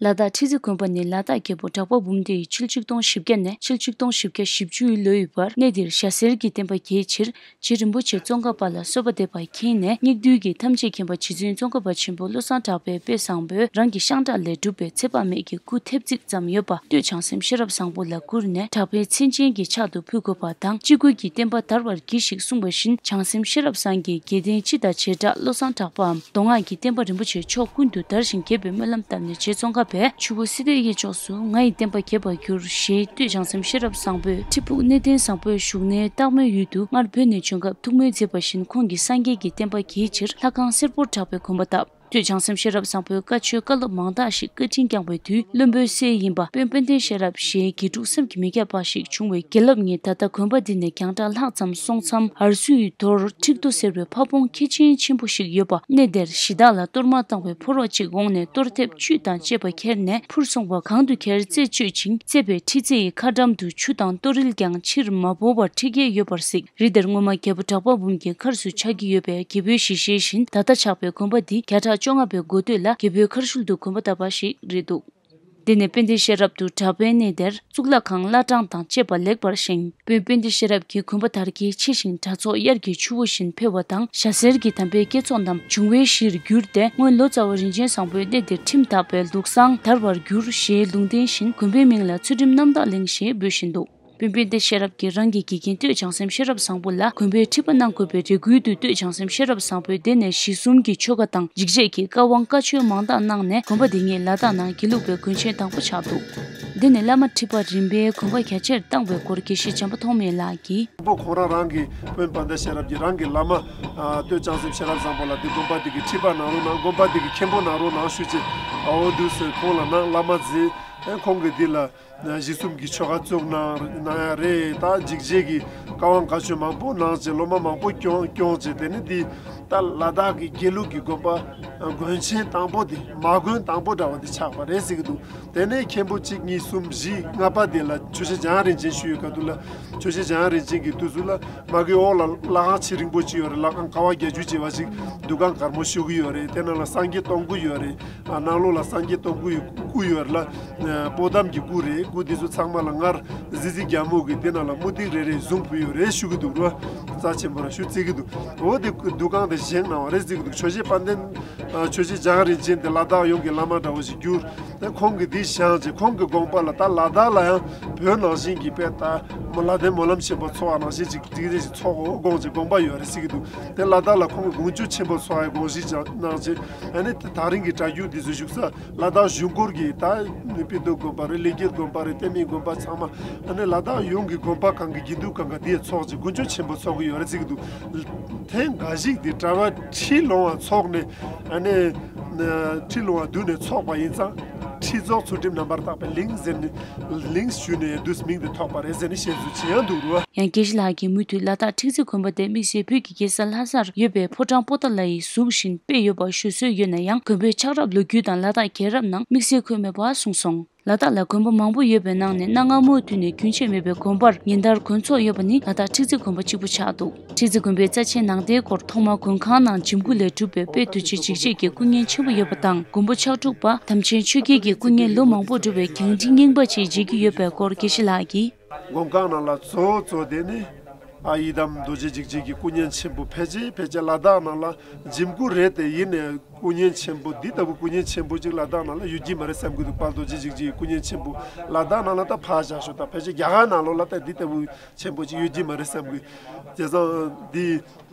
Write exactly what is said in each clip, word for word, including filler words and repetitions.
ལ་དྭགས་ཁྲི་རྩེ་དགོན་པ་ནི་ལ་དྭགས་རྒྱལ་པོ་གྲགས་པ་འབུམ་སྡེ་ཡི་ཆིག་སྟོང་བཞི་བརྒྱ་ནས་ཆིག་སྟོང་བཞི་བརྒྱ་བཞི་བཅུའི་ལོའི་བར་གནས་འདིར་ཞྭ་སེར་གྱི་བསྟན་པ་རྒྱས་ཕྱིར། རྗེ་རིན་པོ་ཆེ་ཙོང་ཁ་པ་ལ་གསོལ་བ་འདེབས་པ་མཁྱེན་ནས། སྙིགས་དུས་ཀྱི་ཐམས་ཅད་མཁྱེན་པ་རྗེ་བཙུན་ཙོང་ཁ་པ་ཆེན་པོ་བློ་བཟང་གྲགས་པའི་དཔེ་བཟང་པོས་རང་གི་ཤངས་ཁྲག་ལས་གྲུབ་པའི་ཚེ་དཔག་མེད་ཀྱི་སྐུ་ཐེབས་ཙིག་ཙམ་ཡོད་པ་སྟོད་བྱང་སེམས་ཤེས་རབ་བཟང་པོ་ལ་བསྐུར་ནས། གྲགས་པའི་མཚན་ཅན་གྱི་ཕྱག་ཏུ་ཕུལ་དགོས་པ་དང་། སྤྱི་སྒོས་ཀྱི་བསྟན་པ་དར་བར་གྱིས་ཤིག་གསུངས་པ་བཞིན། བྱང་སེམས་ཤེས་རབ་བཟང་གིས་རྒྱལ་བསྟན་སྤྱི་དང་བྱེ་བྲག་བློ་བཟང་གྲགས་པའམ་མདོ་སྔགས་ཀྱི་བསྟན་པ་རིན་པོ་ཆེ་ཕྱོགས་ཀུན་ཏུ་དར་ཞིང་རྒྱས་པའི་སྨོན་ལམ་བཏབ་ནས། རྗེ་ཙོང་ཁ་པས་ཆུ་བོ་སི་ཏའི་གཡས་ཕྱོགས་སུ་ང་ཡི་བསྟན་པ་རྒྱས་པར་འགྱུར་ཞེས་སྟོད་བྱང་སེམས་ཤེས་རབ་བཟང་པོས་ཁྲི་ཕུག་གནས་བརྟན་བཟང་པོའི་བཞུགས་གནས་སྟག་མོའི་ཡུལ་དུ་སྔར་བོད་ནས་བྱོན་སྐབས་ཐུགས་སྨོན་མཛད་པ་བཞིན། ཁོང་གིས་སངས་རྒྱས་ཀྱི་བསྟན་པ་རྒྱས་ཕྱིར་ལྷ་ཁང་སེར་པོར་གྲགས་པའི་དགོན་པ་བཏབ། སྟོད་བྱང་སེམས་ཤེས་རབ་བཟང་པོའི་བཀའ་ཆོས་བཀའ་སློབ་མང་དག་ཞིག་བཀའ་དྲིན་བསྐྱངས་པའི་དུས། བློན་པོའི་སྲས་ཡིན་པ་དཔོན་དཔལ་ལྡན་ཤེས་རབ་ཞེས་དགེ་ཕྲུག་བསམ་གྱིས་མི་ཁྱབ་པ་ཞིག་བྱུང་བས། དགེ་ལེགས་ཉིད་ད་ལྟ་དགོན་པ་འདི་ནས་རྒྱང་གྲགས་ལྷག་ཙམ་སོང་མཚམས། ཨར་སུའི་རྡོར་ཁྲི་གདུགས་ཟེར་བའི་ཕ་བོང་ཁྱི་ཆེན་ཆེན་པོ་ཞིག་ཡོད་པ། གནས་དེར་གཞི་བདག་ལ་གཏོར་མ་བཏང་བའི་ཕོར་བ་གཅིག་འོངས་ནས། གཏོར་ཐེབས་བཅུད་དང་བཅས་པ་ཁྱེར་ནས་འཕུར་སོང་བ། གང་དུ་ཁྱེར་རྩད་གཅོད་ཅིང་། རྩད་པའི་ཁྲི་རྩེ་ཡི་ཁ་འགྲམ་དུ་ཆུ་དང་གཏོར་རིལ་ཀྱང་ཕྱིར་མ་བོར་བར་ཁྲི་བརྒལ་ཡོད་པར་གཟིགས། རི་དེར་སྔོན་མ་རྒྱལ་པོ་གྲགས་པ་འབུམ་གྱི་མཁར་སུ་ཆགས་ཀྱི་ཡོད་པས། རྒྱལ་པོའི་ཞལ་བཞེས་བཞིན་ད་ལྟ་ཆགས་པའི་དགོན་པ་འདི་བརྒྱ་ཕྲག་བཅོ་ལྔ་པའི་འགོ་སྟོད་ལ་རྒྱལ་པོའི་མཁར་ཤུལ་དུ་དགོན་པ་བཏབ་པ་ཞིག་རེད་འདུག། དེ་ནས་དཔལ་ལྡན་ཤེས་རབ་ཏུ་གྲགས་པའི་གནས་དེར་གཙུག་ལག་ཁང་བླ་བྲང་དང་བཅས་པ་ལེགས་པར་བཞེངས། དཔོན་དཔལ་ལྡན་ཤེས་རབ་ཀྱིས་དགོན་པ་དར་རྒྱས་ཆེ་ཞིང་དྲ་ཚོགས་དབྱར་གྱི་ཆུ་བོ་བཞིན་འཕེལ་བ་དང་། ཞྭ་སེར་གྱི་དམ་པའི་བསྐྱེད་རྫོགས་རྣམས་འབྱུང་བའི་གཞིར་གྱུར་ཏེ། སྔོན་ལོ་ཙཱ་བ་རིན་ཆེན་བཟང་པོས་གནས་འདིར་ཁྲིམས་བཏགས་པའི་ལུགས་བཟང་དར་བར་འགྱུར་ཞེས་ལུང་བསྟན་བཞིན། དགོན་པའི་མིང་ལ་ཚུལ་ཁྲིམས་རྣམ་དག་གླིང་ཞེས་འབོད་བཞིན་འདུག། དཔོན་དཔལ་ལྡན་ཤེས་རབ་ཀྱིས་རང་གི་དགེ་རྒན་སྟོད་བྱང་སེམས་ཤེས་རབ་བཟང་པོ་ལ་དགོན་པའི་ཁྲི་པ་གནང་དགོས་པའི་རེ་སྐུལ་དུ། སྟོད་བྱང་སེམས་ཤེས་རབ་བཟང་པོས་དེ་ནས་གཞི་གསུམ་གྱི་ཆོ་ག་དང་འཇིགས་བྱེད་ཀྱི་བཀའ་དབང་བཀའ་ཆོས་མང་དག་གནང་ནས། དགོན་པ་འདི་ཉིད་ལ་དྭགས་ནང་དགེ་ལུགས་པའི་དགོན་ཆེན་དང་པོ་ཆགས་འདུག། འདི་ནི་བླ་མ་ཁྲི་པ་རིམ་པས་དགོན་པ་རྒྱ་ཆེར་བཏང་བའི་སྐོར་དགེ་བཤེས་བྱམས་པ་ཐོགས་མེད་ལགས་ཀྱིས། དང་པོ་ཁོང་རང་རང་གི་དཔོན་དཔལ་ལྡན་ཤེས་རབ་ཀྱིས་རང་གི་བླ་མ་ཨ་སྟོད་བྱང་སེམས་ཤེས་རབ་བཟང་པོ་ལ་འདི་དགོན་པ་འདི་གི་ཁྲི་པ་གནང་རོགས་གནང་། དགོན་པ་འདི་གི་མཁན་པོ་གནང་རོགས་གནང་ཞུས་རྗེས། ཨོ་འདུག་ཟེར་ཁོང་ལ་གནང་། བླ་མ་མཛད། ཨེ་ཁོང་གིས་འདི་ལ་གཞི་གསུམ་གྱི་ཆོ་ག་བཙུགས་གནང་གནང་ཡ་རེད། ད་འཇིགས་བྱེད་ཀྱི་བཀའ་དབང་བཀའ་ཆོས་མང་པོ་གནང་རྗེས། སློབ་མ་མང་པོ་སྐྱོང་སྐྱོང་རྗེས། དེ་ནི་འདི་ད་ལ་དྭགས་ཀྱི་དགེ་ལུགས་ཀྱི་དགོན་པ་དགོན་ཆེན་དང་པོ་འདི། མ་དགོན་དང་པོ་འདྲ་བ་འདི་ཆགས་པ་རེད་ཟེར་གྱི་འདུག། དེ་ནས་མཁན་པོ་གཅིག་གཉིས་གསུམ་བཞི་ལྔ་པ་དེ་ལ་ཆོས་རྗེ་འཇམ་དབྱངས་རིན་ཆེན་ཞུ་ཡོད་ག་འདུག་ལ། ཆོས་རྗེ་འཇམ་དབྱངས་རིན་ཆེན་གྱི་དུས་སུ་ལ་མ་གི་འོག་ལ་ལྷ་ཁང་ཆེ་རིང་པོ་ཅིག་ཡོད་རེད། ལྷ་ཁང་ཀ་བ་བརྒྱད་ཅུ་བྱས་པ་ཅིག། འདུ་ཁང་དཀར་མོ་ཤོག་གུ་ཡོད་རེད། དེ་ནང་ལ་སངས་རྒྱས་སྟོང་སྐུ་ཡོད་རེད། ཨ་ནང་ལོགས་ལ་སངས་རྒྱས་སྟོང་སྐུ་ཡི་སྐུ་ཡོད་རེད་ལ། པོ་ཏམ་གྱི་སྐུ་རེད། སྐུ་འདི་ཚོ་ཚང་མ་ལ་སྔར་གཟི་བརྗིད་རྒྱལ་མོ་གིས་དེ་ནང་ལ་མུ་ཏིག་རེ་རེ་བཟུང་ཕུལ་ཡོད་རེད་ཞུ་གི་འདུག་རོ། རྩ་ཆེན་པོ་ར་ཞུ་བརྩི་གི་འདུག། འོ་དེ་འདུ་ཁང་དེ་བཞེངས་གནང་བ་རེད་བརྩི་གི་འདུག། ཆོས་རྗེ་དཔལ་ལྡན། ཨ་ཆོས་རྗེ་འཇམ་དབྱངས་རིན་ཆེན་དེ་ལ་དྭགས་ཡོངས་ཀྱི་བླ་མ་འདྲ་བོ་ཞིག་གྱུར། དེ་ཁོང་གིས་འདི་བཞེངས་རྗེས་ཁོང་གི་དགོངས་པ་ལ་ད་ལ་དྭགས་ལ་ཡང་བོད་ནང་བཞིན་གྱི་དཔེ་ལྟ་མོ་ལ་དྭགས་སྨོན་ལམ་ཆེན་པོ་ཚོགས་པ་ནང་བཞིན་ཅིག་ཅིག་རེ་ཞིག་ཚོགས་དགོས་དགོངས་ཀྱི་དགོངས་པ་ཡོད་རེད་བརྩི་གི་འདུག། དེ་ལ་དྭགས་ལ་ཁོང་གིས་དགོངས་བཅུ་ཆེན་པོ་ཚོགས་པའི་དགོངས་གཞི་ཅིག་གནང་རྗེས། ཨ་ནི་དེ་ད་རིང་གི་གྲྭ་རྒྱུན་འདི་ཚོ་བཞུགས་ས་ལ་དྭགས་གཞུང་སྐོར་གྱི་ད་ནི་དཔེ་སྟོན་དགོན་པ་རེད། ལེགས་སྐྱེས་དགོན་པ་རེད། བསྟན་མའི་དགོན་པ་ཚང་མ། ཨ་ནི་ལ་དྭགས་ཡོངས་ཀྱི་དགོན་པ་གང་གི་དགེ་འདུན་གང་ག་འདིར་ཚོགས་རྗེས་དགོངས་བཅུ་ཆེན་པོ་ཚོགས་ཀྱི་ཡོད་རེད་བརྩི་གི་འདུག། ཐེངས་འགའ་ཞིག་འདི་གྲྭ་པ་ཁྲི་ལོང་བ་ཚོགས་ནས། ཨ་ནི་ཁྲི་ལོང་བ་བསྡུས་ནས་ཚོགས་པ་ཡིན་ཙང་། ཁྲི་རྫོགས་ཚུལ་ཁྲིམས་རྣམ་པར་དག་པའི་གླིང་ཟེར་ནས་གླིང་ཞུས་ནས་འདུག་མིང་དེ་ཐོགས་པ་རེད་ཟེར་ནས་བཤད་ཚུལ་ཅིག་ཡང་འདུག་རོ། ཡང་དགེ་བཤེས་ལགས་ཀྱིས་མུ་མཐུད་ལ་དྭགས་ཁྲི་རྩེ་དགོན་པ་དེ་དམིགས་བསལ་བོད་ཀྱི་རྒྱལ་ས་ལྷ་སར་ཡོད་པའི་ཕོ་བྲང་པོ་ཏཱ་ལ་ཡི་གཟུགས་བཞིན་དཔེ་ཡོད་པ་ཞུ་སྲོལ་ཡོད་ན་ཡང་། དགོན་པའི་ཆགས་རབས་ལོ་རྒྱུས་དང་ལ་དྭགས་རྒྱལ་རབས་ནང་དམིགས་བསལ་འཁོད་མེད་པ་གསུངས་སོང་། ལ་དྭགས་ལ་དགོན་པ་མང་པོ་ཡོད་པའི་ནང་ནས་གནའ་སྔ་མོའི་དུས་ནས་རྒྱུན་ཆད་མེད་པའི་དགོན་པར་ཉིན་ལྟར་དགོན་ཚོགས་ཡོད་པ་ནི་ལ་དྭགས་ཁྲི་རྩེ་དགོན་པ་གཅིག་པུ་ཆགས་འདུག། ཁྲི་རྩེ་དགོན་པའི་རྩ་ཆེའི་ནང་རྟེན་སྐོར། ཐོག་མར་མགོན་ཁང་ནང་འཇིམ་སྐུ་ལས་གྲུབ་པའི་དཔལ་རྡོ་རྗེ་འཇིགས་བྱེད་ཀྱི་སྐུ་བརྙན་ཆེན་པོ་ཡོད་པ་དང་། མགོན་པོ་ཕྱག་དྲུག་པ་དམ་ཅན་ཆོས་རྒྱལ་གྱི་སྐུ་བརྙན་ལོ་མང་པོ་འགྲོ་བའི་རྒྱང་མཐིལ་རྙིང་པ་ཅིག་མཇལ་རྒྱུ་ཡོད་པའི་སྐོར་དགེ་བཤེས་ལགས་ཀྱིས། མགོན་ཁང་ནང་ལ་གཙོ་བོ་གཙོ་དེ་ནི་ཨ་ཡི་དམ་རྡོ་རྗེ་འཇིགས་བྱེད་ཀྱི་སྐུ་བརྙན་ཆེན་པོ་ཕལ་ཆེར་ཕལ་ཆེར་ལ་དྭགས་ནང་ལ་འཇིམ་སྐུ་རེད་དེ། ཡིན་ནའི་སྐུ་བརྙན་ཆེན་པོ་འདི་ལྟ་བུ་སྐུ་བརྙན་ཆེན་པོ་ཅིག་ལ་དྭགས་ནང་ལ་ཡོད་ཀྱི་མ་རེད་བསམ་གྱི་འདུག། དཔལ་རྡོ་རྗེ་འཇིགས་བྱེད་ཀྱི་སྐུ་བརྙན་ཆེན་པོ་ལ་དྭགས་ནང་ལ་ད་ཕར་བཞག་ཤོག། ད་ཕལ་ཆེར་རྒྱ་གར་ནང་ལོགས་ལ་ད་འདི་ལྟ་བུ་ཆེན་པོ་ཅིག་ཡོད་ཀྱི་མ་རེད་བསམ་གྱི། བྱས་ཙང་འདི་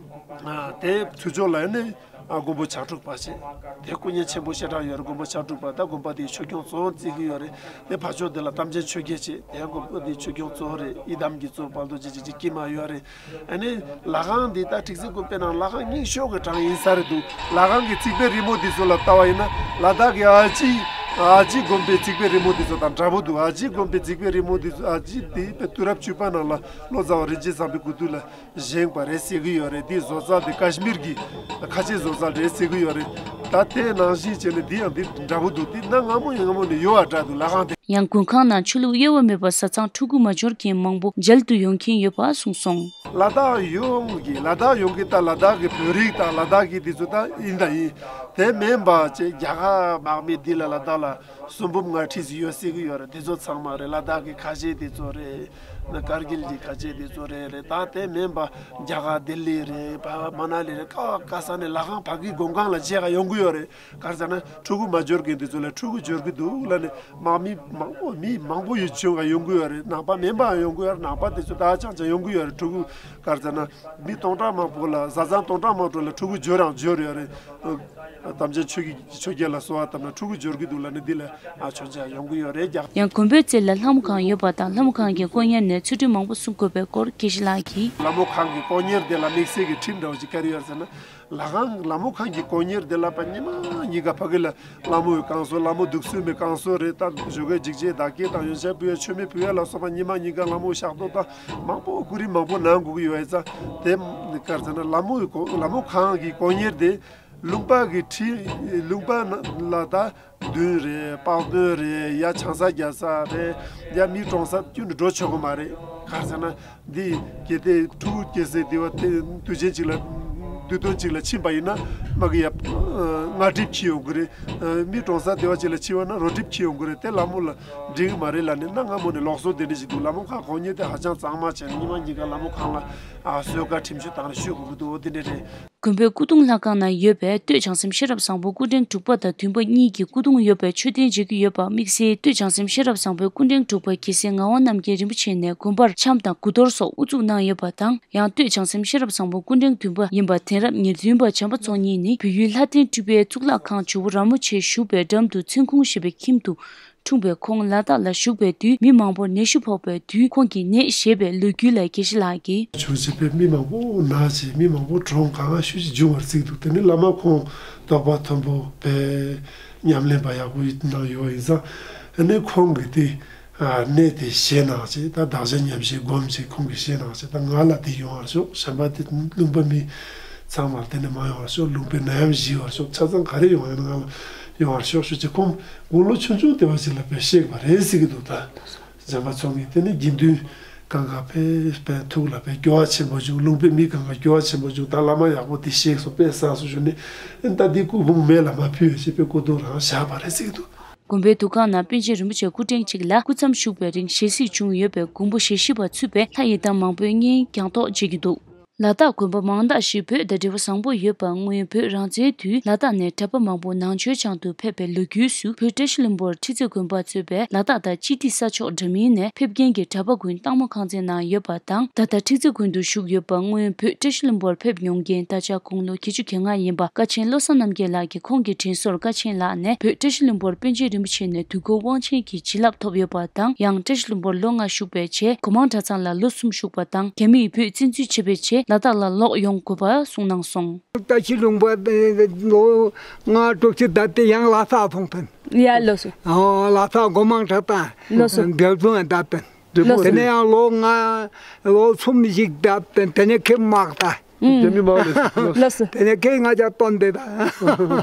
ཨ་དེ་ཚུར་ཕྱོགས་ལ་ནི་ཨ་མགོན་པོ་ཕྱག་དྲུག་པ་བྱས། དེ་སྐུ་བརྙན་ཆེན་པོ་ཞེ་དྲག་ཡོད་རེད། མགོན་པོ་ཕྱག་དྲུག་པ་ད་དགོན་པ་དེའི་ཆོས་སྐྱོང་གཙོ་བོ་བརྩི་གི་ཡོད་རེད། དེ་ཕར་ཕྱོགས་དེ་ལ་དམ་ཅན་ཆོས་རྒྱལ་བྱས། དེ་དགོན་པ་དེའི་ཆོས་སྐྱོང་གཙོ་བོ་རེད། ཡི་དམ་གྱི་གཙོ་བོ་དཔལ་རྡོ་རྗེ་འཇིགས་བྱེད་ཀྱི་དཀྱིལ་མ་ཡོད་རེད། ཨ་ནི་ལ་ཁང་འདི་ད་ཁྲི་རྩེ་དགོན་པའི་ནང་ལ་ཁང་རྙིང་ཤོས་ཀྱི་གྲངས་ཡིན་ས་རེད་འདུག། ལ་ཁང་གི་རྩིག་པའི་རི་མོ་འདི་ཚོ་ལ་ལྟ་བ་ཡིན་ན་ལ་དྭགས་ཀྱི་ཨ་ཅི་ཨ་ཅི་དགོན་པའི་རྩིག་པའི་རི་མོ་འདི་ཚོ་དང་འདྲ་པོ་འདུག། ཨ་ཅི་དགོན་པའི་རྩིག་པའི་རི་མོ་འདི་ཚོ། ཨ་ཅི་འདི་དཔེ་དུས་རབས་བཅུ་པ་ནང་ལ་ལོ་ཙཱ་བ་རིན་ཆེན་བཟང་པོའི་སྐུ་དུས་ལ་བཞེངས་པ་རེད་ཟེར་གྱི་ཡོད་རེད། འདི་བཟོ་རྩལ་འདི་ཀ་ཤི་མིར་གྱི་ཁ་ཆེ་བཟོ་རྩལ་རེད་ཟེར་གྱི་ཡོད་རེད། ད་དེ་ནང་བཞིན་བྱས་ནས་འདི་ཡང་འདི་འདྲ་པོ་འདུག། འདི་གནའ་སྔ་མོ་ཡང་སྔ་མོ་ནས་ཡོད་པ་འདྲ་འདུག། ལ་ཁང་དེ། ཡང་མགོན་ཁང་ནང་ཆོས་ལུགས་དབྱེ་བ་མེད་པར་བཟའ་ཚང་ཕྲུ་གུ་མ་འབྱོར་མཁན་མང་པོ་མཇལ་དུ་ཡོང་མཁན་ཡོད་པ་གསུངས་སོང་། ལ་དྭགས་ཡོངས་ཀྱི་ལ་དྭགས་ཡོངས་ཀྱི་ད་ལ་དྭགས་ཀྱི་བོད་རིགས་དང་ལ་དྭགས་ཀྱི་དེ་ཚོ་ད་ཡིན་ད་ཡིན། དེ་མིན་པ་ཅིག་རྒྱ་གར་དམག་མི་འདི་ལ་ལ་དྭགས་ལ་གསོན་འབུམ་ལྔ་ཁྲི་ཙམ་ཡོད་སྲིད་ཀྱི་ཡོད་རེད། དེ་ཚོ་ཚང་མ་རེད། ལ་དྭགས་ཀྱི་ཁ་ཆེ་དེ་ཚོ་རེད། ན་ཀར་གིལ་གྱི་ཁ་ཆེ་དེ་ཚོ་རེད་རེད། ད་དེ་མིན་པ་རྒྱ་གར་ལྡི་ལི་རེད། ཕ་མ་ན་ལི་རེད། ཀ་ཀ་ས་ནས་ལ་ཁང་ཕ་གི་མགོན་ཁང་ལ་མཇལ་ག་ཡོང་གི་ཡོད་རེད། ག་རེ་ཟེར་ན་ཕྲུ་གུ་མ་འབྱོར་མཁན་དེ་ཚོ་ལ་ཕྲུ་གུ་འབྱོར་གི་འདུག་ལབ་ནས་དམག་མི་མང་པོ་མི་མང་པོ་ཡོད་བྱུང་ག་ཡོང་གི་ཡོད་རེད། ནང་པ་མིན་པའང་ཡོང་གི་ཡོད་རེད། ནང་པ་དེ་ཚོ་ད་ཅང་ཅང་ཡོང་གི་ཡོད་རེད། ཕྲུ་གུ་ག་རེ་ཟེར་ན་མི་སྟོང་ཕྲག་མང་པོ་ལ་བཟའ་ཚང་སྟོང་ཕྲག་མང་པོ་ལ་ཕྲུ་གུ་འབྱོར་རང་འབྱོར་ཡོད་རེད། ཨ་དམ་ཅན་ཆོས་ཀྱི་ཆོས་རྒྱལ་ལ་གསོལ་བ་བཏབ་ན་ཕྲུ་གུ་འབྱོར་གི་འདུག་ལབ་ནས་འདི་ལ་ཨ་མཆོད་མཇལ་ཡོང་གི་ཡོད་རེད་རྒྱག་ཡང་དགོན་པའི་རྩེ་ལ་ལྷ་མོ་ཁང་ཡོད་པ་དང་ལྷ་མོ་ཁང་གི་དཀོན་གཉེར་ནས་ཚུལ་ཁྲིམས་མང་པོ་སྲུང་དགོས་པའི་སྐོར་དགེ་བཤེས་ལགས་ཀྱིས། ལྷ་མོ་ཁང་གི་དཀོན་གཉེར་དེ་ལ་དམིགས་བསལ་གྱི་ཁྲིམས་འདྲ་བོ་ཅིག་བཀལ་ཡོད་ཟེར་ན། ལྷ་ཁང་ལྷ་མོ་ཁང་གི་དཀོན་གཉེར་དེ་ལ་པ་ཉི་མ་ཉི་ག་ཕ་གི་ལ་ལྷ་མོ་ཡི་བསྐང་གསོ། ལྷ་མོ་དུག་གསོལ་མའི་བསྐང་གསོ་རེད། ད་ཞོགས་ཀའི་འཇིགས་བྱེད་བདག་བསྐྱེད་དང་ཡོན་ཆབ་ཕུལ་ཡ་མཆོད་མེ་ཕུལ་ཡ་ལ་སོགས་པ་ཉི་མ་ཉི་ག་ལྷ་མོ་ཡི་ཕྱག་རྡོར་དང་མང་པོ་སྐུ་རིམ་མང་པོ་གནང་དགོས་ཀྱི་ཡོད་ཡ་ཙང་། དེ་ག་རེ་ཟེར་ན་ལྷ་མོ་ཡི་གོ་ལྷ་མོ་ཁང་གི་དཀོན་གཉེར་དེ་ལུང་པ་གི་ཁྲི་ལུང་པ་ལ་ད་མདུན་རེད། དཔལ་མདུན་རེད། ཡ་ཆང་ས་རྒྱག་ས་རེད། ཡ་མི་གྲོངས་ས་ཁྱོན་ནས་འགྲོ་ཆོག་གི་མ་རེད། ག་རེ་ཟེར་ན། འདི་གལ་ཏེ་ཕྲུ་གུ་སྐྱེ་སའི་སྡེ་བ་དེ་དུས་ཆེན་གཅིག་ལ་དུས་སྟོན་གཅིག་ལ་ཕྱིན་པ་ཡིན་ན་མ་གི་ཡ་ལྔ་གྲིབ་ཁྱི་ཡོང་གི་རེད། མི་གྲོངས་ས་སྡེ་བ་གཅིག་ལ་ཕྱིན་པ་ན་རོ་གྲིབ་ཁྱི་ཡོང་གི་རེད། དེ་ལྷ་མོ་ལ་འགྲིག་གི་མ་རེད་ལབ་ནས་གནའ་སྔ་མོ་ནས་ལུགས་སྲོལ་དེ་འདྲ་ཞིག་འདུག་ལྷ་མོ་ཁང་དཀོན་གཉེར་དེ་ཧ་ཅང་གཙང་མ་བྱས་ནས་ཉི་མ་ཉི་ག་ལྷ་མོ་ཁང་ལ་ཨ་གསོལ་ཁ་ཁྲིམས་གཅོད་བཏང་ནས་ཞུ་དགོས་ཀྱི་འདུག་འོ་དེ་འདྲ་རེད། དགོན་པའི་སྐུ་གདུང་ལྷ་ཁང་ནང་ཡོད་པའི་སྟོད་བྱང་སེམས་ཤེས་རབ་བཟང་པོ་སྐུ་ཕྲེང་དྲུག་པ་དང་བདུན་པ་གཉིས་ཀྱི་སྐུ་གདུང་ཡོད་པའི་མཆོད་རྟེན་མཇལ་རྒྱུ་ཡོད་པ་དམིགས་བསལ་སྟོད་བྱང་སེམས་ཤེས་རབ་བཟང་པོའི་སྐུ་ཕྲེང་དྲུག་པ་རྒྱལ་སྲས་ངག་དབང་རྣམ་རྒྱལ་རིན་པོ་ཆེ་ནས་དགོན་པར་འཆམ་དང་དགུ་གཏོར་སོགས་དབུ་བཙུགས་གནང་ཡོད་པ་དང་། ཡང་སྟོད་བྱང་སེམས་ཤེས་རབ་བཟང་པོ་སྐུ་ཕྲེང་བདུན་པ་ཡིན་པ་དེང་རབས་ཉེར་བདུན་པ་བྱམས་པ་ཚོགས་གཉིས་ནི་བོད་ཡུལ་ལྷ་ལྡན་སྤྲུལ་པའི་གཙུག་ལག་ཁང་ཇོ་བོ་ར་མོ་ཆེ་བཞུགས་པའི་འགྲམ་དུ་མཚན་ཁུང་ཞེས་པའི་ཁྱིམ་དུ་འཁྲུངས་པས། ཁོང་ལ་དྭགས་ལ་བཞུགས་པའི་དུས་མི་མང་པོར་ནད་གཞི་ཕོག་པའི་དུས་ཁོང་གིས་ནད་བཞེས་པའི་ལོ་རྒྱུས་ལ་དགེ་བཤེས་ལགས་ཀྱིས། བྱུང་བྱས་པས་མི་མང་པོ་ན་བྱས་མི་མང་པོ་གྲོངས་གང་ག་ཤུལ་ཅིག་བྱུང་བར་བརྩིས་འདུག་དེ་ནི་བླ་མ་ཁོང་རྟོགས་པ་མཐོན་པོ་བས་ཉམས་ལེན་པ་ཡག་པོ་གནང་ཡོད་པ་ཡིན་ཙང་། ཨ་ནི་ཁོང་གིས་དེ་ཨ་གནས་དེ་བཞེས་གནང་བྱས་ད་བདག་ཅག་ཉམས་བཞེས་སྒོམ་བྱས་ཁོང་གིས་བཞེས་གནང་བྱས་ད་ང་ལ་དེ་ཡོང་བར་ཤོག་བྱམས་པ་དེ་ལུང་པ་མི་ཚང་མར་དེ་ནས་མ་ཡོང་བར་ཤོག་ལུང་པའི་ནད་ཡམས་ཞི་བར་ཤོག་ཆ་ཚང་ག་རེ་ཡོང་ཡང་ང་ལ་ཡོང་བར་ཤོག་ཞུ་བྱས་ཁོང་དགུང་ལོ་ཆུང་ཆུང་དེ་བ་ཞིག་ལ་དཔེ་གཤེགས་པ་རེད་ཟེར་གྱི་འདུག་ད་བྱམས་པ་ཚོགས་གཉིས་དེ་ནས་དགེ་འདུན་གང་ག་དཔེ་དཔེ་ཐུགས་ལ་དཔེ་སྐྱོ་བ་ཆེན་པོ་བྱུང་། ལུང་པའི་མི་གང་ག་སྐྱོ་བ་ཆེན་པོ་བྱུང་། ད་བླ་མ་ཡག་པོ་དེ་གཤེགས་སོང་དཔེ་བསགས་སོང་ཞུ་ནས་ཨེ་ད་འདི་སྐུ་ཕུང་མེ་ལ་མ་ཕུལ་ཞེས་པའི་སྐུ་གདུང་རང་བཞག་པ་རེད་ཟེར་གྱི་འདུག་དགོན་པའི་འདུ་ཁང་ནང་པཎ་ཆེན་རིན་པོ་ཆེ་སྐུ་ཕྲེང་གཅིག་ལ་སྐུ་མཚམས་བཞུགས་པའི་རིང་ཞལ་གཟིགས་བྱུང་ཡོད་པའི་མགོན་པོ་ཞལ་བཞི་པ་ཚུད་པའི་ལྷ་ཡི་དམ་མང་པོའི་བསྙེན་སྐྱབས་གཏོར་བྱེད་ཀྱི་འདུག་ལ་དྭགས་དགོན་པ་མང་དག་ཞིག་བོད་དང་འབྲེལ་བ་བཟང་པོ་ཡོད་པ། སྔོན་བོད་རང་བཙན་དུས་ལ་དྭགས་ནས་གྲྭ་པ་མང་པོ་ནང་ཆོས་སྦྱང་དུ་ཕེབས་པའི་ལོ་རྒྱུས་སུ། བོད་བཀྲ་ཤིས་ལྷུན་པོར་ཁྲི་རྩེ་དགོན་པ་གཙོས་པའི་ལ་དྭགས་དང་སྤྱི་ཏི་ས་ཕྱོགས་འདྲ་མིན་ནས་ཕེབས་མཁན་གྱི་གྲྭ་པ་ཀུན་སྟག་མོ་ཁང་ཚན་ནང་ཡོད་པ་དང་། ད་ལྟ་ཁྲི་རྩེ་དགོན་དུ་བཞུགས་ཡོད་པ། སྔོན་བོད་བཀྲ་ཤིས་ལྷུན་པོར་ཕེབས་མྱོང་མཁན་ད་ཆ་དགུང་ལོ་བརྒྱད་ཅུ་གྱ་ལྔ་ཡིན་པ་ཀ་ཆེན་བློ་བཟང་རྣམ་རྒྱལ་ལགས་ཀྱིས་ཁོང་གི་དྲིན་གཟོར་ཀ་ཆེན་ལགས་ནས་བོད་བཀྲ་ཤིས་ལྷུན་པོར་པཎ་ཆེན་རིན་པོ་ཆེ་ནས་དུས་འཁོར་དབང་ཆེན་གྱི་བྱིན་རླབས་ཐོབ་ཡོད་པ་དང་། ཡང་བཀྲ་ཤིས་ལྷུན་པོར་ལོ་ལྔ་བཞུགས་པའི་རྗེས་གོ་མང་གྲྭ་ཚང་ལ་ལོ་གསུམ་བཞུགས་པ་དང་། རྒྱ་མིས་བོད་བཙན་འཛུལ་བྱས་པའི་རྗེས་ལ་དྭགས་ལ་ལོག་ཡོང་དགོས་པ་གསུངས་གནང་སོང་། བཀྲ་ཤིས་ལྷུན་པོ་ལོ་ལྔ་དྲུག་ཅུ་ད་ལྟ་ཡང་ལྷ་ས་སོང་ཐོན། ཡ་ལོ་སོ། ཨོ་ལྷ་ས་སྒོ་མང་གྲྭ་ཚང་ལོ་སོ། འབྲེལ་བཟུང་ད་ཐོན། ལོ་སོ། དེ་ནས་ཡང་ལོ་ལྔ་ལོ་གསུམ་ཞིག་ད་ཐོན། དེ་ནས་ཁྱེད་དམག་ད། རྒྱ་མི་དམག་ལས་ལོ་སོ། དེ་ནས་ཁྱེད་ང་ཅག་སྟོན་དེ་ད།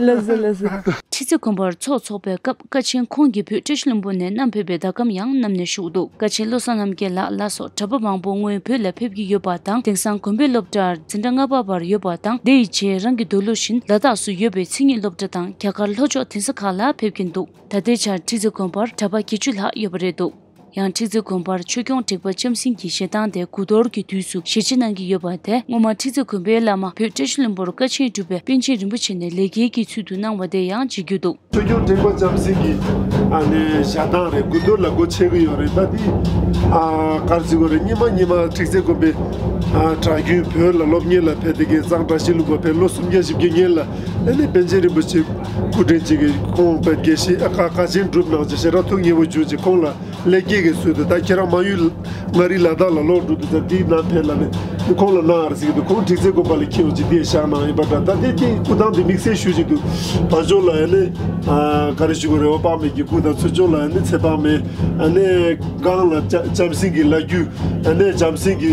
ལོ་སོ་ལོ་སོ། ཁྲི་རྩེ་དགོན་པར་ཚོགས་འཚོགས་པའི་སྐབས་ཀ་ཆེན་ཁོང་གིས་བོད་བཀྲ་ཤིས་ལྷུན་པོ་ནས་བསྣམས་ཕེབས་པའི་ཟླ་གམ་ཡང་བསྣམས་ནས་བཞུགས་འདུག་ཀ་ཆེན་བློ་བཟང་རྣམ་རྒྱལ་ལགས་ལ་སོགས་གྲྭ་པ་མང་པོ་སྔོན་བོད་ལ་ཕེབས་ཀྱི་ཡོད་པ་དང་། དེང་སང་དགོན་པའི་སློབ་གྲྭར་འཛིན་གྲྭ་ལྔ་པ་བར་ཡོད་པ་དང་། དེ་ཡི་རྗེས་རང་གི་འདོད་བློ་བཞིན་ལ་དྭགས་སུ་ཡོད་པའི་མཚན་ཉིད་སློབ་གྲྭ་དང་རྒྱ་གར་ལྷོ་ཕྱོགས་གདན་ས་ཁག་ལ་ཕེབས་ཀྱིན་འདུག་ད་ལྟའི་ཆར་ཁྲི་རྩེ་དགོན་པར་གྲྭ་པ་བརྒྱད་ཅུ་ལྷག་ཡོད་པ་རེད་འདུག་ཡང་ཁྲི་རྩེ་དགོན་པར་ཆོས་སྐྱོང་དྲེགས་པ་ལྕམ་སྲིང་གིས་ཞལ་ཐང་དེ་དགུ་གཏོར་གྱི་དུས་སུ་ཞལ་ཕྱེ་གནང་གི་ཡོད་པ་དེ་སྔོན་མ་ཁྲི་རྩེ་དགོན་པའི་བླ་མ་བོད་བཀྲ་ཤིས་ལྷུན་པོར་ཀ་ཆེན་སྒྲུབ་པའི་པཎ་ཆེན་རིན་པོ་ཆེ་ནས་ལེགས་སྐྱེས་ཀྱི་ཚུལ་དུ་གནང་བ་དེ་ཡང་མཇལ་རྒྱུ་འདུག་ཆོས་སྐྱོང་དྲེགས་པ་ལྕམ་སྲིང་གི་ཨ་ནི་ཞལ་ཐང་རེད། དགུ་གཏོར་ལ་སྒོ་ཕྱེ་གི་ཡོད་རེད། ད་འདི་ཨ་ག་རེ་ཟེར་དགོས་རེད། སྔོན་མ་སྔོན་མ་ཁྲི་རྩེ་དགོན་པའི་ཨ་གྲྭ་རྒྱུན་བོད་ལ་སློབ་གཉེར་ལ་ཕེབས་དེ་གའི་གཙང་བཀྲ་ཤིས་ལྷུན་པོ་ཕེབས་ལོ་སུམ་བརྒྱ་བཞི་བརྒྱ་སྔོན་ལ་ཨ་ནི་པཎ་ཆེན་རིན་པོ་ཆེ་སྐུ་ཕྲེང་གཅིག་གིས་ཁོང་དཔེ་དགེ་བཤེས་ཨ་ཀ་ཀ་ཆེན་སྒྲུབ་གནང་བྱས་ཞེ་དྲག་ཐུགས་མཉེས་པོ་བྱུང་བྱས་ཁོང་ལ་ལེགས་སྐྱེས་ཀྱི་ཚུལ་དུ་ད་ཁྱེད་རང་མ་ཡུལ་མངའ་རིས་ལ་དྭགས་ལ་ལོག་འགྲོ་དུས་ད་འདི་ནང་ཕེབས་ལ་ནི་ཁོང་ལ་གནང་ཨར་ཟེར་གྱི་འདུག་ཁོང་ཁྲི་རྩེ་དགོན་པ་ལ་འཁྱེར་ཡོང་བྱས་འདི་བཞག་གནང་ཡིན་པ་འདྲ། ད་དེ་དེ་སྐུ་ཐང་དེ་དམིགས་བསལ་ཞུ་བྱས་འདུག་བར་ཕྱོགས་ལ་ཡ་ནི་ཨ་ག་རེ་ཞུ་དགོས་རེད། འོད་དཔག་མེད་ཀྱི་སྐུ་དང་ཚུར་ཕྱོགས་ལ་ཡ་ནི་ཚེ་དཔག་མེད་ཨ་ནི་སྒང་ལ་ལྕམ་སྲིང་གི་ལ་རྒྱུ་ཨ་ནི་ལྕམ་སྲིང་གི་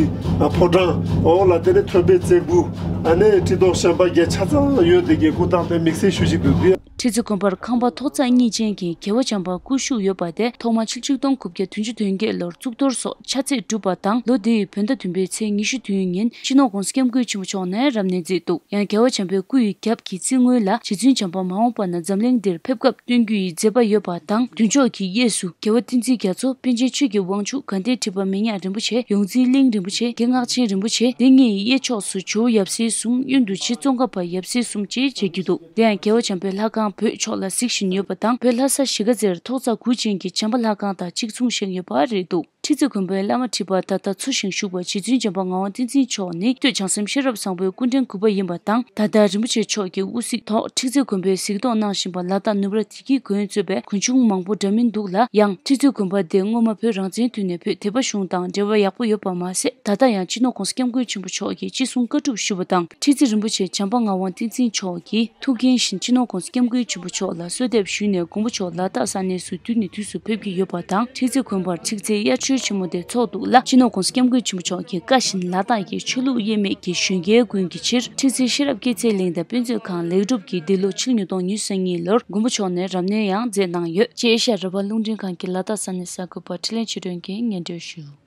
ཕོ་བྲང་འོག་ལ་དེ་ནི་ཐོད་པའི་བརྩེགས་པོ་ཨ་ནི་ཁྲི་ཐོག་བཤན་པ་བརྒྱད་ཆ་ཚང་ཡོད་དེ་གའི་སྐུ་ཐང་དེ་དམིགས་བསལ་ཞུ་བྱས་འདུག་ཁྲི་རྩེ་དགོན་པར་ཁང་པ་ཐོག་བརྩེགས་གཉིས་ཅན་གྱི་རྒྱལ་བ་བྱམས་པ་སྐུ་བཞུགས་ཡོད་པ་དེ་ཐོག་མ་ཆིག་སྟོང་དགུ་བརྒྱ་བདུན་ཅུ་དོན་བརྒྱད་ལོར་གཙུག་ཏོར་སོགས་ཕྱག་ཚད་གྲུབ་པ་དང་། ལོ་དེའི་བོད་ཟླ་བདུན་པའི་ཚེས་ཉི་ཤུ་བདུན་ཉིན་སྤྱི་ནོར་༸གོང་ས་༸སྐྱབས་མགོན་ཆེན་པོ་མཆོག་ནས་རབ་གནས་མཛད་འདུག་ཡང་རྒྱལ་བ་བྱམས་པའི་སྐུ་ཡི་རྒྱབ་ཀྱི་རྩིག་ངོས་ལ་རྗེ་བཙུན་བྱམས་པ་མ་འོངས་པ་རྣམས་འཛམ་གླིང་འདིར་ཕེབས་སྐབས་སྟོན་རྒྱུ་ཡི་མཛད་པ་ཡོད་པ་དང་། མདུན་ཅོག་གི་གཡས་སུ་རྒྱལ་བ་བསྟན་འཛིན་རྒྱ་མཚོ། པཎ་ཆེན་ཆོས་ཀྱི་དབང་ཕྱུག་དགའ་ལྡན་ཁྲི་པ་མི་ཉག་རིན་པོ་ཆེ། ཡོངས་འཛིན་གླིང་རིན་པོ་ཆེ། རྒན་སྔགས་ཆེན་རིན་པོ་ཆེ། དེ་གཉིས་གཡས་ཕྱོགས་སུ་ཇོ་བོ་ཡབ་སྲས་གསུམ། གཡོན་དུ་རྗེ་ཙོང་ཁ་པ་ཡབ་སྲས་གསུམ་བཅས་མཇལ་རྒྱུ་འདུག་དེ་ཡང་རྒྱལ་བ་བྱམས་པའི་ལྷ་ཁང་བོད་ཕྱོགས་ལ་གཟིགས་བཞིན་ཡོད་པ་དང་། བོད་ལྷ་ས་གཞིས་ཀ་རྩེར་ཐོག་བརྩེགས་དགུ་ཅན་གྱི་བྱམས་པ་ལྷ་ཁང་དང་གཅིག་མཚུངས་བཞེངས་ཡོད་པ་རེད་འདུག་ཁྲི་རྩེ་དགོན་པའི་བླ་མ་ཁྲི་པ་ད་ལྟ་འཚོ་ཞིང་བཞུགས་པ་རྗེ་བཙུན་བྱམས་པ་ངག་དབང་བསྟན་འཛིན་མཆོག་ནི་སྟོད་བྱང་སེམས་ཤེས་རབ་བཟང་པོའི་སྐུ་ཕྲེང་དགུ་པ་ཡིན་པ་དང་། ད་ལྟ་རིན་པོ་ཆེ་མཆོག་གི་དབུ་གཟུགས་ཐོག་ཁྲི་རྩེ་དགོན་པའི་གཟིགས་རྟོག་གནང་བཞིན་པ་ལ་དྭགས་ནུབ་ར་བདེ་སྐྱིད་དགོན་གཙོས་པའི་དགོན་ཆུང་མང་པོ་འདྲ་མིན་འདུག་ལ། ཡང་ཁྲི་རྩེ་དགོན་པ་དེ་སྔོན་མ་བོད་རང་བཙན་དུས་ནས་བོད་དད་པ་གཞུང་དང་འབྲེལ་བ་ཡག་པོ་ཡོད་པ་མ་ཟད། ད་ལྟ་ཡང་སྤྱི་ནོར་༸གོང་ས་༸སྐྱབས་མགོན་ཆེན་པོ་མཆོག་གིས་ཅི་གསུང་བཀའ་སྒྲུབ་ཞུས་པ་དང་། ཁྲི་རྩེ་རིན་པོ་ཆེ་བྱམས་པ་ངག་དབང་བསྟན་འཛིན་མཆོག་གི་ཐུགས་འགན་བཞིན་སྤྱི་ནོར་༸གོང་ས་༸སྐྱབས་མགོན་ཆེན་པོ་མཆོག་ལ་གསོལ་འདེབས་ཞུས་ནས་མགོན་པོ་མཆོག་ལ་དྭགས་ས་གནས་སུ་དུས་ནས་དུས་སུ་ཕེབས་ཀྱི་ཡོད་པ་དང་། ཁྲི་རྩེ་དགོན་པར་ཚིག་རྩེ་དབྱར་ཆོས་ཆེན་མོ་དེ་ཚོགས་འདུག་ལ། སྤྱི་ནོར་༸གོང་ས་༸སྐྱབས་མགོན་ཆེན་པོ་མཆོག་གི་བཀའ་བཞིན་ལ་དྭགས་ཀྱི་ཆོས་ལུགས་དབྱེར་མེད་ཀྱི་གཞོན་སྐྱེས་ཀུན་གྱི་ཕྱིར། ཁྲི་རྩེ་ཤེས་རབ་སྐྱེད་ཚལ་གླིང་དང་དཔེ་མཛོད་ཁང་ལེགས་གྲུབ་ཀྱིས་འདི་ལོ་ཕྱི་ལོ་ཉིས་སྟོང་ཉི་ཤུ་རྩ་གཉིས་ལོར་མགོན་པོ་མཆོག་ནས་རབ་གནས་ཡང་མཛད་གནང་ཡོད། ཅེས་ཨེ་ཤ་ཡ་རང་དབང་རླུང་འཕྲིན་ཁང་གི་ལ་དྭགས་ས་གནས་གསར་འགོད་པ་འཕྲིན་ལས་ཆོས་སྒྲོན་གྱིས་སྙན་སྒྲོན་ཞུས།